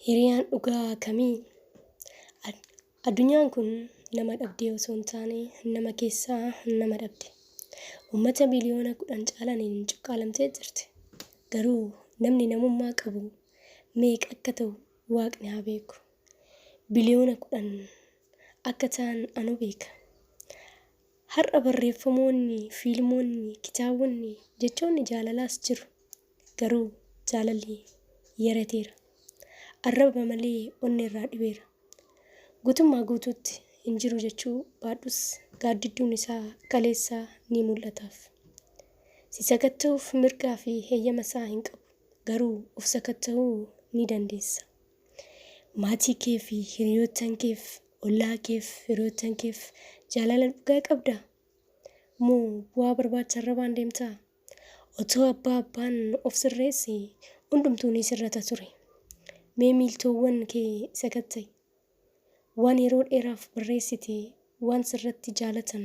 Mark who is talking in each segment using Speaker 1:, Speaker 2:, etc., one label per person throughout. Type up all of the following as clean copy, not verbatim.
Speaker 1: Hiriyaan dhugaa kamii? Addunyaan kun nama dhabdee osoo hin taane nama keessaa nama dhabde. Uummata biliyoona 10 caalaniin cuqqaalamtee jirti. Garuu namni namummaa qabu meeqa akka ta'u Waaqni haa beeku. Biliyoona 10 akka ta'an anuu beeka. Har'a barreeffamoonni, fiilmonni, kitaabonni, jechoonni jaalalaas jiru. Garuu jaalalli yarateera. Arraba malee onneerraa dhibeera. Guutummaa guutuutti hin jiru jechuu baadhus gaaddidduun isaa kaleessaa ni mul'ataaf. Si sakatta'uuf mirgaa fi heyyama isaa hin qabu. Garuu of sakatta'uu ni dandeessa. Maatii kee fi hiriyoottan keef, ollaa keef, firoottan keef jaalala dhugaa qabdaa? Moo bu'aa barbaacha arrabaan deemtaa? Otoo abbaa abbaan of sirreesse hundumtuu ni sirrata ture. Mee miiltoowwan kee sakatta'i. Waan yeroo dheeraaf barreessite, waan sirratti jaalatan,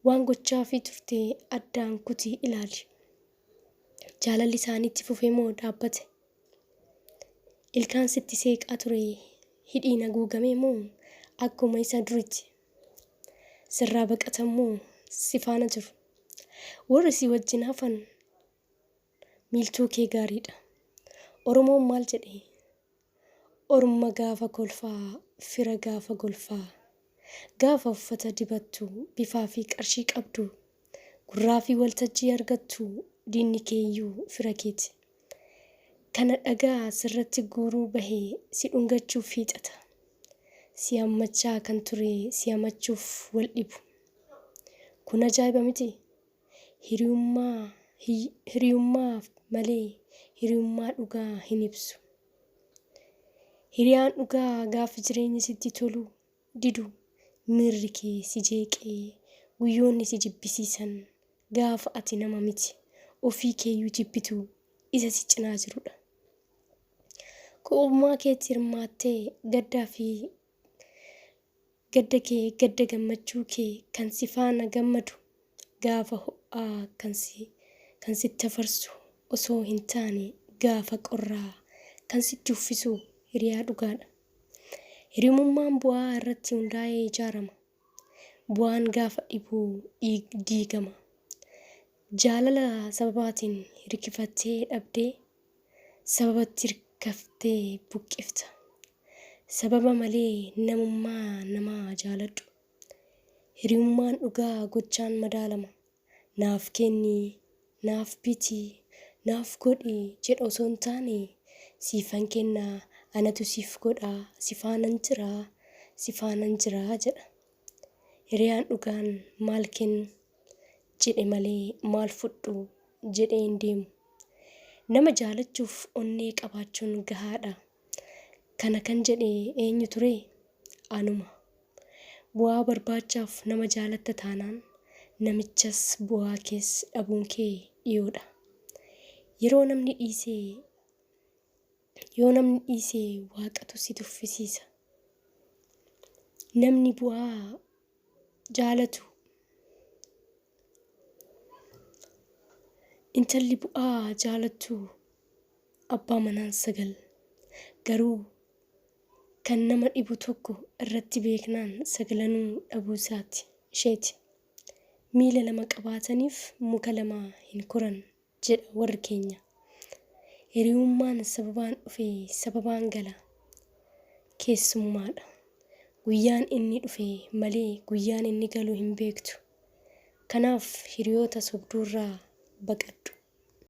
Speaker 1: waan gochaafii turte addaan kutii ilaali. Jaalalli isaanii itti fufe moo dhaabbate? Ilkaan sitti seeqaa ture hidhiin haguugame moo akkuma isa duriti? Sirraa baqatan moo si faana jiru? Warri si wajjin hafan miiltoo kee gaariidha. Oromoon maal jedhe? Orma gaafa kolfaa, fira gaafa golfaa. Gaafa uffata dibattu, bifaa fi qarshii qabdu, gurraa fi waltajjii argattu diinni kee iyyuu fira keeti. Kana dhagaa sirratti guuruu bahe si dhungachuuf hiixata. Si hammachaa kan ture si hamachuuf wal dhibu. Kun ajaa'iba miti? Hiriyummaa hiriyummaa malee hiriyummaa dhugaa hin ibsu. Hiriyaan dhugaa gaafa jireenyi sitti tolu didu, miirri kee si jeeqee, guyyoonni si jibbisiisan, gaafa ati nama miti ofii keeyyuu jibbitu isa si cinaa jirudha. Kophummaa keetti hirmaattee gaddaa fi Gadda kee gadda gammachuu kee kan si faana gammadu gaafa ho'aa kan si kan sitti hafarsu osoo hin taane gaafa qorraa kan sitti uffisu hiriyaa dhugaadha. Hiriyummaan bu'aa irratti hundaa'ee ijaarama. Bu'aan gaafa dhibu diigama. Jaalala sababaatiin hirkifattee dhabdee sababatti hirkaftee buqqifta. Sababa malee namummaa namaa jaaladhu. Hiriyummaan dhugaa gochaan madaalama. Naaf kenni, naaf biti, naaf godhi jedha osoo hin taane siifan kenna, anatu siif godha, si faanan jira, si faanan jira jedha. Hiriyaan dhugaan maal kennu jedhe malee maal fudhu jedhee hin deemu. Nama jaalachuuf onnee qabaachuun gahaadha. Kana kan jedhe eenyu ture? Anuma. Bu'aa barbaachaaf nama jaalatta taanaan namichas bu'aa kees dhabuun kee dhiyoodha. Yeroo namni dhiise yoo namni dhiise waaqatu si tuffisiisa. Namni bu'aa jaalatu Intalli bu'aa jaalattu abbaa manaan 9. Garuu kan nama dhibu tokko irratti beeknaan saglanuu dhabuu isaati, isheeti. Miila lama qabaataniif muka lama hin koran jedha warri keenya. Hiriyummaan sababaan dhufe sababaan gala. Keessummaadha. Guyyaan inni dhufe malee guyyaan inni galu hin beektu. Kanaaf hiriyoota sobduurraa baqadhu.